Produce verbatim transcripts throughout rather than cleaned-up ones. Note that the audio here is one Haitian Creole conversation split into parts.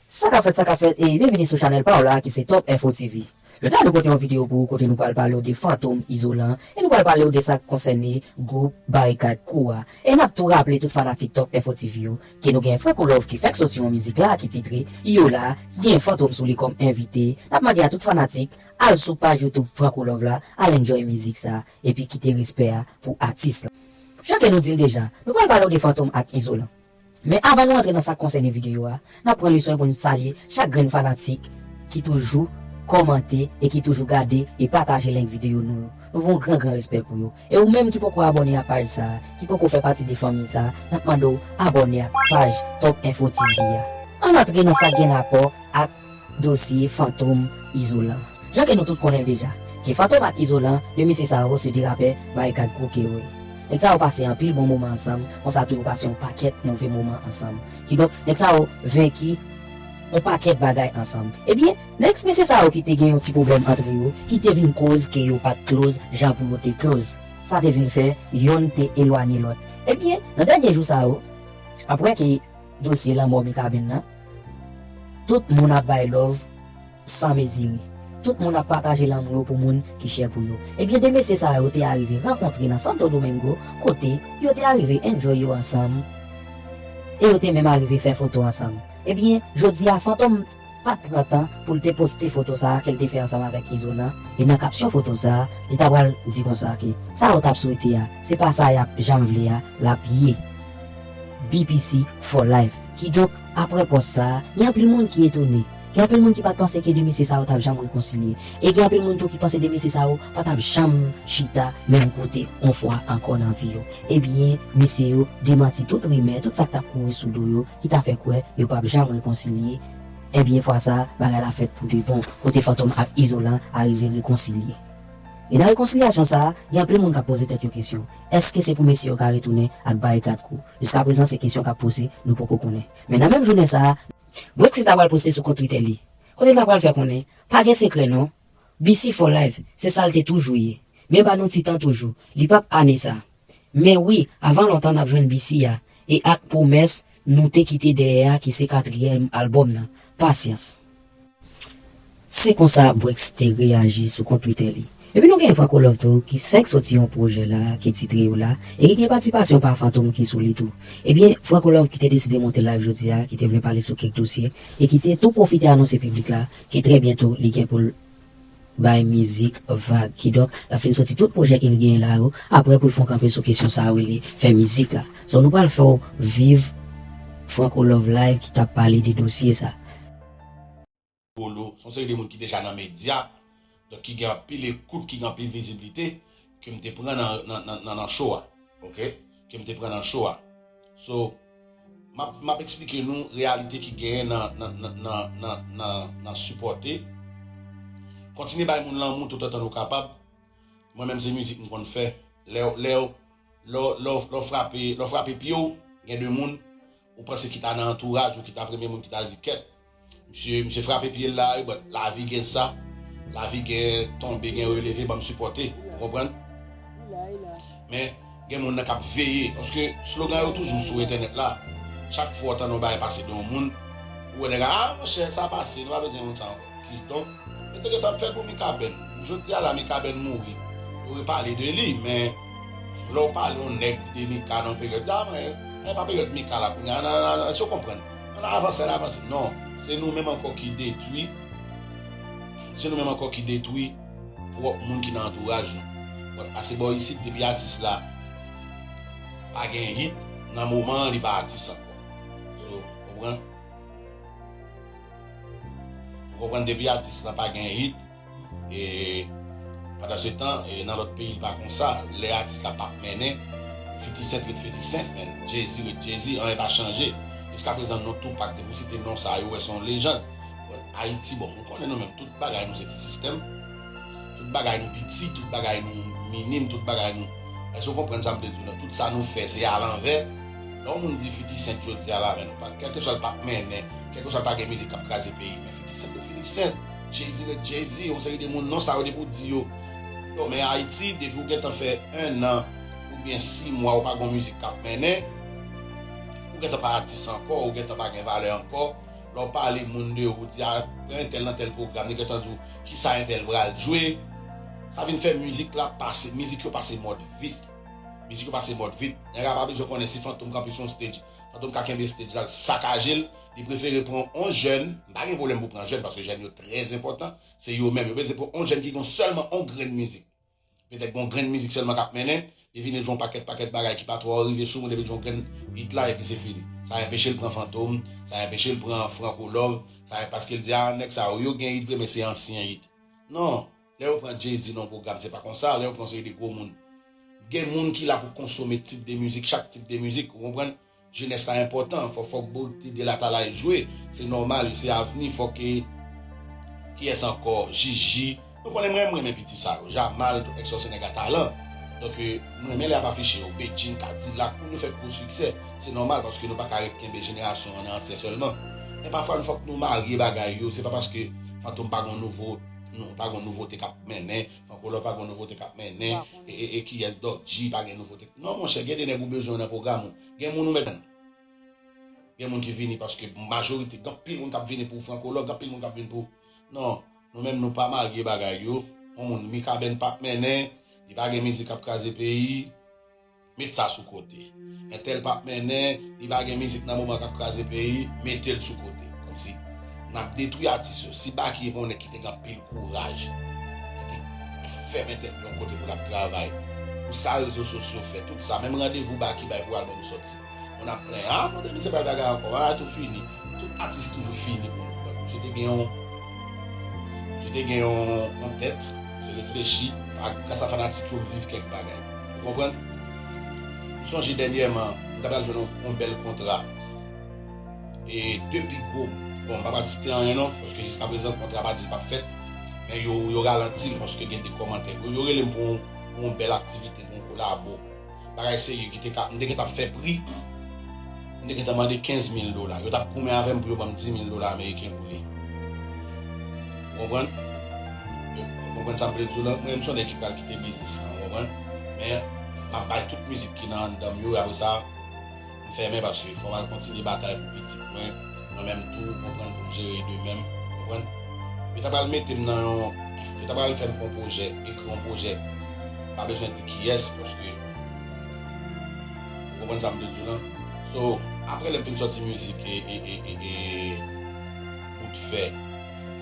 Sa k ap fèt, sa k ap fèt, e byenvini sou chanèl pa w la ki se Top Info T V. Jodi a nou pote yon videyo pou ou kote nou pral pale w de Fantom Izolan e nou pral pale w de sa k konsène gwoup Barikad Crew a. E n ap tou raple tout fanatik Top Info T V yo ke nou gen Franco Love ki fèk soti yon mizik la ki titre Iyola, ki gen Fantom sou li kòm envite. N ap mande a tout fanatik al sou paj YouTube Franco Love la, al enjoy mizik sa, epi kite respè a pou atis la. Jan ke nou di l deja, nou pral pale w de Fantom ak Izolan. Men avan nou antre nan sa k konsène videyo a, n ap pran le swen pou n salye chak grenn fanatik ki toujou kòmante e ki toujou gade e pataje link videyo nou yo. Nou voye yon gran, gran respè pou yo. E ou menm ki poko abòne ak paj sa a, ki poko fè pati de fanmi sa a, n ap mande w abòne ak paj Top Info T V a. Ann antre nan sa k gen rapò ak dosye Fantom Izolan. Jan ke nou tout konnen l deja, ke Fantom ak Izolan, de mesye sa yo se de rapè Barikad Crew ke yo ye. Nèg sa yo pase anpil bon moman ansanm, konsa tou yo pase yon pakèt move moman ansanm. Kidonk, nèg sa yo venki yon pakèt bagay ansanm. Ebyen, nèg mesye sa yo ki te gen yon ti pwoblèm antre yo, ki te vin koz ke yo pa t close jan pou yo te close. Sa te vin fè yonn te elwanye lòt. Ebyen, nan dènye jou sa yo, apre ke dosye lanmò Mikaben nan, tout moun ap bay love san mezire. Tout moun ap pataje lanmou yo pou moun ki chè pou yo. Ebyen, de mesye sa yo te arive rankontre nan Santo Domingo, kote yo te arive enjoy yo ansanm, e yo te menm arive fè foto ansanm. Ebyen, jodi a, Fantom pa t pran tan pou l te poste foto sa a ke l te fè ansanm avèk Izolan, e nan kapsyon foto sa a, li ta pral di konsa ke sa yo t ap swete a, se pa sa y ap janm vle a, l ap ye. B P C for life. Kidonk, apre pòs sa a, gen anpil moun ki etone. Gen anpil moun ki pa t panse ke de mesye sa yo t ap janm rekonsilye. E gen anpil moun tou ki panse de mesye sa yo pa t ap janm chita menm kote yon fwa ankò nan vi yo. Ebyen, mesye yo demanti tout rimè, tout sa k t ap kouri sou do yo, ki ta fè kwè yo p ap janm rekonsilye. Ebyen, fwa sa a, bagay la fèt pou de bon, kote Fantom ak Izolan arive rekonsilye. E nan rekonsilyasyon sa a, gen anpil moun k ap poze tèt yo kesyon. Èske se pou mesye yo ka retounen ak Barikad Crew? Jiskaprezan, se kesyon k ap poze, nou poko konnen. Men nan menm jounen sa a, Brexit ta pral poste sou kont Twitter li, kote l ta pral fè konnen, pa gen sekrè non, B C for life, se sa l te toujou ye. Men ba nou ti tan toujou, li p ap ane sa. Men wi, avan lontan n ap jwenn B C a, e ak pwomès nou te kite dèyè a ki se katriyèm albòm nan. Pasyans. Se konsa Brexit te reyaji sou kont Twitter li. Epi nou gen Franco Love tou ki fèk soti yon pwojè la ki titre Iyola e ki gen patisipasyon pa Fantom ki sou li tou. Ebyen, Franco Love ki te deside monte live jodi a, ki te vle pale sou kèk dosye e ki te tou pwofite anonse piblik la ke trè byento li gen pou l bay mizik vag. Kidonk, l ap fin soti tout pwojè ke l genyen la yo, apre pou l fè yon kanpe sou kesyon sa yo rele fè mizik la. So, nou pral fè w viv Franco Love Live ki t ap pale de dosye sa. Polo, se yon seri de moun ki deja nan medya, donk ki gen anpil ekout, ki gen anpil viziblite, ke m te pran nan, nan, nan, nan, nan show a. Oke? Ke m te pran nan show a. So, m ap, m ap eksplike nou reyalite ki genyen nan, nan, nan, nan, nan, nan, nan sipòte. Kontinye bay moun lanmou toutotan nou kapab. Mwen menm se mizik m konn fè. Lè, lè, lè, lè, lè w frape, lè w frape pye w, gen de moun, ou panse ki ta nan antouraj ou, ki ta premye moun ki ta di, kèt, misye, misye frape pye l la wi, but lavi gen sa. Lavi gen tonbe, gen releve, ban m sipòte. Ou konprann? Men, gen moun nan k ap veye. Paske slogan yo toujou sou entènèt la. Chak fwa w tande yon bagay pase de yon moun, ou wè nèg la, a, monchè, sa pase, nou pa bezwen moun sa ankò. Kidonk, yo te gentan ap fè l pou Mikaben. Jodi a la, Mikaben mouri. Yo repale de li, men lè w pale yon nèg de Mika nan peryòd la, men, men pa peryòd Mika la kounye a, nan, nan, nan, èske w konprann? Ann avanse, ann avanse. Non, se nou menm ankò ki detwi. Se nou menm ankò ki detwi pwòp moun ki nan antouraj nou. Bon, pase bò isit, depi atis la pa gen hit, nan moman an, li pa atis ankò. So, w konprann? Ou konprann, depi atis la pa gen hit, e, pandan se tan, e, nan lòt peyi, li pa konsa. Lè atis la p ap mennen, Fifty Cent ret Fifty Cent, men Jay-Z ret Jay-Z, anyen pa chanje. Jiskaprezan, non Tupac, depi w site non sa, yo wè se yon lejann. Bon, Ayiti, bon, nou konnen nou menm, tout bagay nou se ti sistèm. Tout bagay nou piti, tout bagay nou minim, tout bagay nou. Èske w konprann sa m vle di w la? Tout sa nou fè, se alanvè. Lè yon moun di Fifty Cent jodi a la, men nou pa, kèlkeswa l p ap mennen, kèlkeswa l pa gen mizik k ap kraze peyi, men Fifty Cent ret Fifty Cent, Jay-Z ret Jay-Z, yon seri de moun, non sa yo depi w di yo. Yo, men Ayiti, depi w gentan fè en an oubyen sis mwa ou pa gen yon mizik k ap mennen, ou gentan pa atis ankò, ou gentan pa gen valè ankò, Lè w pale moun de ou, di a, pran entèl nan tèl pwogram, li gentan di w kisa entèl pral jwe. Sa vin fè mizik la pase, mizik yo pase mòd vit. Mizik yo pase mòd vit. Nèg la pa bezwen konnen si Fantom kanpe sou yon stage. Fantom ka kenbe stage la, sakaje l. Li prefere pran yon jèn. M pa gen pwoblèm pou pran jèn, paske jèn yo trè enpòtan. Se yo menm. Yo bezwen pran yon jèn ki gen sèlman yon grenn mizik. Petèt gen yon grenn mizik sèlman k ap mennen. Li vini jwe yon pakèt, pakèt bagay ki pa twò rive sou moun, epi jwe yon grenn hit la, epi se fini. Sa enpeche l pran Fantom, sa enpeche l pran Franco Love, sa paske l di, a, nèg sa yo, yo gen hit vre, men se ansyen hit. Non, lè yo pran Jay-Z nan yon pwogram, se pa konsa, lè yo pran yon seri de gwo moun. Gen moun ki la pou konsome tip de mizik, chak tip de mizik, ou konprann? Jenès la enpòtan, fò, fòk Bout Ide la t al al jwe, se nòmal, se avni, fòk, e, kiyès ankò, Jiji. Nou konnen mwen, mwen renmen piti sa yo, Jamal, tout nèg sa yo se nèg a talan. Donk, e, mwen renmen lè y ap afiche yo, Bedjine, Kadilak, moun yo fè gwo siksè, se nòmal, paske nou pa ka ret kenbe jenerasyon an nan ansyen sèlman. Men pafwa, nou fòk nou marye bagay yo, se pa paske Fantom pa gen nouvo, nou pa gen nouvote k ap mennen, Franco Love pa gen nouvote k ap mennen, e, e, e kiyès, Doc G pa gen nouvote. Non, monchè, gen de nèg ou bezwen nan pwogram ou. Gen moun ou mèt. Gen moun ki vini paske majorite, gen anpil moun k ap vini pou Franco Love, gen anpil moun k ap vini pou. Non, nou menm nou pa marye bagay yo. Yon moun Mikaben p ap mennen, li pa gen mizik k ap kraze peyi, met sa sou kote. Entèl p ap mennen, li pa gen mizik nan moman k ap kraze peyi, mete l sou kote. Kòmsi n ap detwi atis yo. Si Baky e pa yon nèg ki te gen anpil kouraj, ki te fèmen tèt li yon kote pou l ap travay, pou sa rezo sosyo fè, tout sa, menm randevou Baky bay pou albòm sòti. Moun ap plenyen, a, kote misye pral gaga ankò, a, tou fini. Tout atis toujou fini pou nou. Misye te gen yon, misye te gen yon, yon tèt, misye reflechi, a, gras a fanatik yo, m viv kèk bagay. Ou konprann? M sonje dènyèman, m ta pral jwenn yon, yon bèl kontra. E de pi gwo, bon, m pa pral site anyen non, paske jiskaprezan kontra pa di l p ap fèt, men yo, yo ralanti l paske gen de kòmantè. Yo, yo rele m pou yon, pou yon bèl aktivite, pou yon kolabo. Bagay serye ki te ka, m te gentan ap fè pri, m te gentan mande kenz mil dola. Yo t ap goumen avè m pou yo ban m dis mil dola ameriken pou li. Ou konprann? Ou konprann sa m vle di w lan? Mwen, m se yon nèg ki pral kite biznis lan, ou konprann? Men, m ap bay tout mizik ki nan anndan m yo, e apre sa, m fèmen paske fò m al kontinye batay pou pitit mwen. Mwen menm tou, konprann pou m jere demen m, konprann? Yo ta pral mete m nan yon, yo ta pral fè m fè yon pwojè, ekri yon pwojè. M pa bezwen di kiyès, paske, ou konprann sa m vle di w lan? So, apre lè m fin sòti mizik e, e, e, e, e, Bout Fè,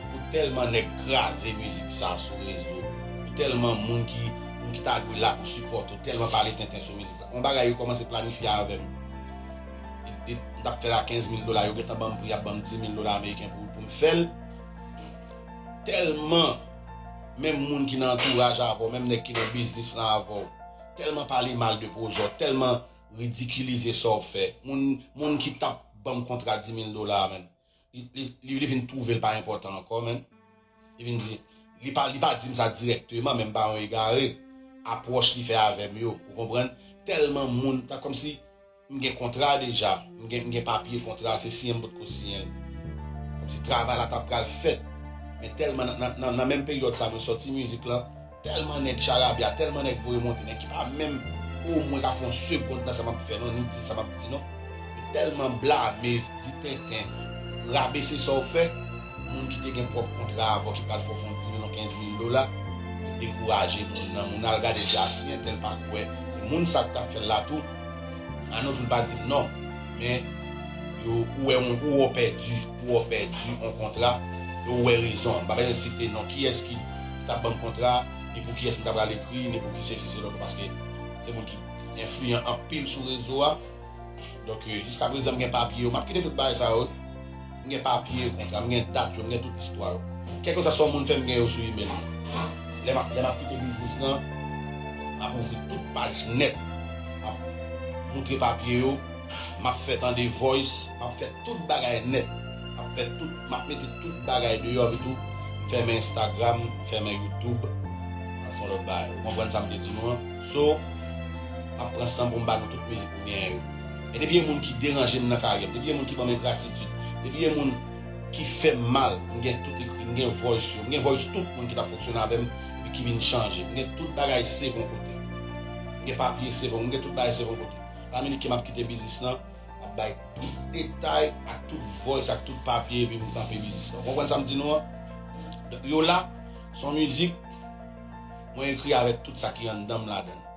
pou tèlman nèg kraze mizik sa sou rezo, pou tèlman moun ki, moun ki ta dwe la pou sipòte w, tèlman pale tenten sou mizik la. Yon bagay yo kòmanse planifye avè m. E, e, m t ap fè l a kenz mil dola, yo gentan ban m pri, y ap ban m dis mil dola ameriken pou, pou m fè l. Tèlman, menm moun ki nan antouraj avè w, menm nèg ki nan biznis lan avè w, tèlman pale mal de pwojè w, tèlman ridikilize sa w fè. Moun, moun ki t ap ban m kontra dis mil dola a, menm. Li, li, li, li vin twouve l pa enpòtan ankò, menm. Li vin di, li pa, li pa di m sa dirèkteman, men m pa yon egare. Apwòch li fè avè m yo, ou konprann? Tèlman moun, ta kòmsi m gen kontra deja, m gen, m gen papye kontra, se siyen m potko siyen l. Kòmsi travay la ta pral fèt. Men tèlman nan, nan, nan, nan menm peryòd sa, mwen sòti mizik lan, tèlman nèg charabya, tèlman nèg voye monte, nèg ki pa menm omwen ka fè yon segonn nan sa m ap fè non, ni di sa m ap di non. Yo tèlman blame, di tenten, rabese sa w fè, moun ki te gen pwòp kontra avè w ki pral fè w fè yon dis mil, yon kenz mil dola, yo dekouraje moun nan. Moun al gade di a si entèl pa kwè, se moun sa k t ap fè l la tou. Anon jou l pa di m non, men yo, ou wè, ou wè w pèdi, ou wè w pèdi yon kontra, e ou wè rezon. M pa bezwen site non kiyès ki, ki t ap ban m kontra, ni pou kiyès m ta pral ekri, ni pou ki sesi, se lòt, paske se moun ki enfliyan anpil sou rezo a. Donk, e, jiskaprezan, m gen papye yo. M ap kite tout bagay sa yo. M gen papye kontra, m gen dat yo, m gen tout istwa yo. Kèlkeswa sa yon moun fè, m gen yo sou imèl mwen. Lè m ap, lè m ap kite biznis lan, m ap ouvri tout paj nèt. M ap moutre papye yo, m ap fè tande voice, m ap fè tout bagay nèt. M ap fè tout, m ap mete tout bagay deyò, epi tou, m fèmen Instagram, m fèmen YouTube. M al fè yon lòt bagay. Ou konprann sa m te di nou an? So, m ap pran san pou m ba nou tout mizik m genyen yo. E depi gen moun ki deranje m nan karyè m, depi gen moun ki ban m engratitid, depi gen moun ki fè m mal, m gen tout ekri, m gen voice yo, m gen voice tout moun ki t ap fonksyone avè m, epi ki vin chanje. M gen tout bagay save yon kote. M gen papye save, m gen tout bagay save yon kote. Lamenm ke m ap kite biznis lan, m ap bay tout detay, ak tout voice, ak tout papye, epi m kanpe biznis la. Ou konprann sa m di nou an? Donk, Yola, se yon mizik mwen ekri avèk tout sa ki anndan m ladan l.